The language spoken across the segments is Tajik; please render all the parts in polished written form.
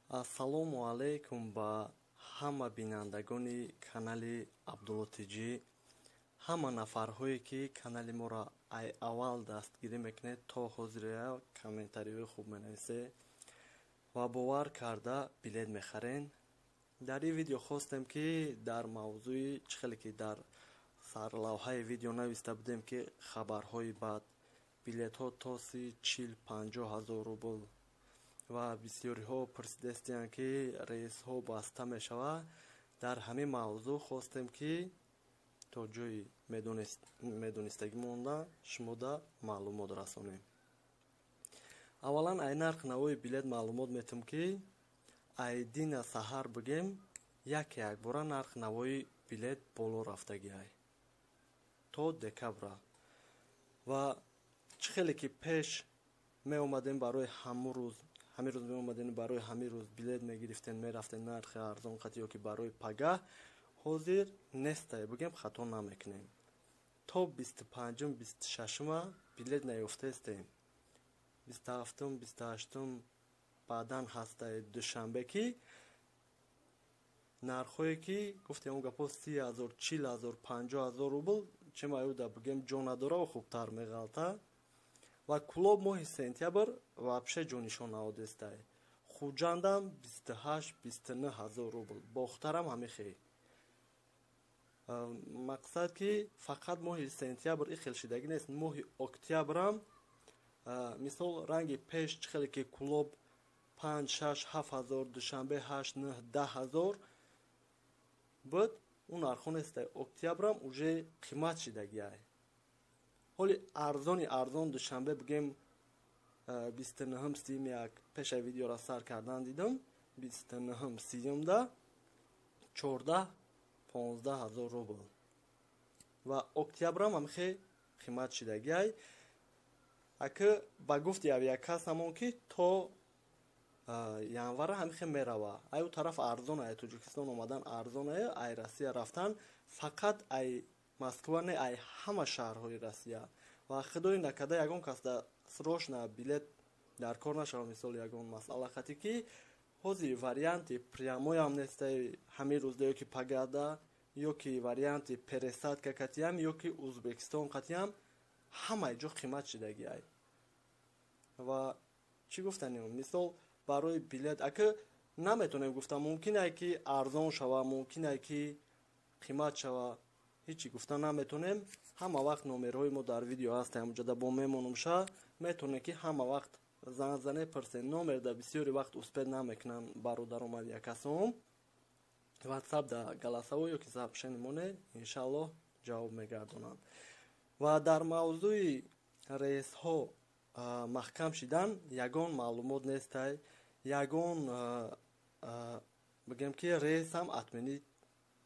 Ассалому алайкум ба ҳама бинандагони канали Абдулло Тҷҳама нафарҳое, ки канали моро ай аввал дастгирӣ мекунед, то ҳозирия комментариҳои хуб менависед ва бовар карда билет мехарен. Дар ин видео хостем, ки дар мавзӯи чӣ хеле ки дар сарлавҳаи видео нависта будем, ки хабарҳои бад, билетҳо то 30, 40, 50 ҳазор рубл ва бисёриҳо пурсидастиянд, ки рейсҳо баста мешавад. Дар ҳамин мавзӯъ хостем, ки то ҷои медонистагӣ монда шумода маълумот расонем. Аввалан, ай нарх навои билет маълумот метум, ки ай дина саҳар бигем, яке якбора нарх навои билет боло рафтагиай то декабра. Ва чӣ хеле ки пеш меомадем, барои ҳамун рӯз, ҳамин рӯз меомадем, барои ҳамин рӯз билет мегирифтем, мерафтем нархи арзон қати ё ки барои пагаҳ, ҳозир нестай бигем, хато намекунем. То 25-ум, 26-ума билет наёфтаистем. 27-ум, 28-ум баъдан ҳастаи душанбе, ки нархҳое ки гуфтем, он гапҳо 30 000, 40 000, 50 000 рубл чемаюда бигем, ҷо надора, хубтар меғалта. Ва Кӯлоб моҳи сентябр вообще ҷонишон наодестай. Хуҷандам 28, 29 ҳазор рубл, Бохтарам ҳамин хел. Мақсад, ки фақат моҳи сентябр и хел шидагӣ нест, моҳи октябрам, мисол, ранги пеш чӣ хеле ки Кӯлоб 5, 6, 7 ҳазор, Душанбе 8, 9, 10 ҳазор буд, он нархҳо нестай. Октябрам уже қимат шидагиай. Ҳоли арзони арзон Душанбе бигем, 29-ум, 30-юм, як пеша видеоро сар кардан дидам, 29-ум, 30-умда 14, 15 ҳазор рубл. Ва октябрам ҳамихе қимат шидагиай. Ака, ба гуфти авиакассамон, ки то январа ҳамихе мерава. Ай ӯ тараф арзон, ай Тоҷикистон омадан арзон, ай Россия рафтан, фақат ай Москва не, ай ҳама шаҳрҳои Россия. Ва худои накарда ягон кас да срочно билет дар кор нашава, мисол, ягон масъала хати, ки ҳозир варианти прямой ам нестай ҳамин рӯзда ё ки пагада, ё ки варианти пересадка катиям, ё ки Узбекистон қатиям, ҳамаи ҷо қимат шидагиай. Ва чӣ гуфтанем, мисол, барои билет ака наметонем гуфта, мумкин ай ки арзон шава, мумкин ай ки қимат шава, ҳечи гуфта наметонем. Ҳама вақт номерҳои мо дар видео ҳаст, ҳамҷода бо мемонумша, метавонем, ки ҳама вақт занг зане, пурсен. Номерда бисёри вақт успеть намекунанд бародаром авиакассом. Ватсап да голосовой ё ки сообщение моне, иншаллоҳ, ҷавоб мегардонанд. Ва дар мавзӯи рейсҳо маҳкам шидан ягон маълумот нестай, ягон бигем, ки рейсам отменить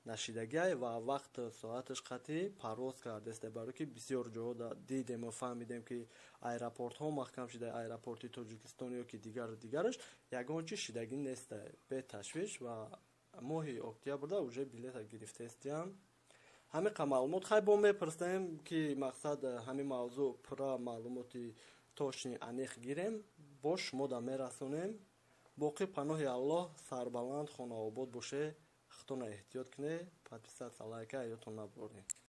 нашидагиай ва вақт соаташ қатъӣ парвоз кардесте, барое ки бисёр ҷоҳо дидем ва фаҳмидем, ки аэропортҳо маҳкам шида, аэропорти Тоҷикистон ё ки дигару дигараш, ягон чи шидагӣ нестай, беташвиш. Ва моҳи октябрда уже билета гирифтаистиям. Ҳамин маълумот. Хай, бо мепурсем, ки мақсад ҳамин мавзӯъ пурра маълумоти точный, аниқ гирем, бо шумо да мерасонем. Боқӣ паноҳи Аллоҳ, сарбаланд, хонаобод боше, худтона эҳтиёт кунед, подписаться, лайка ёдтон набуред.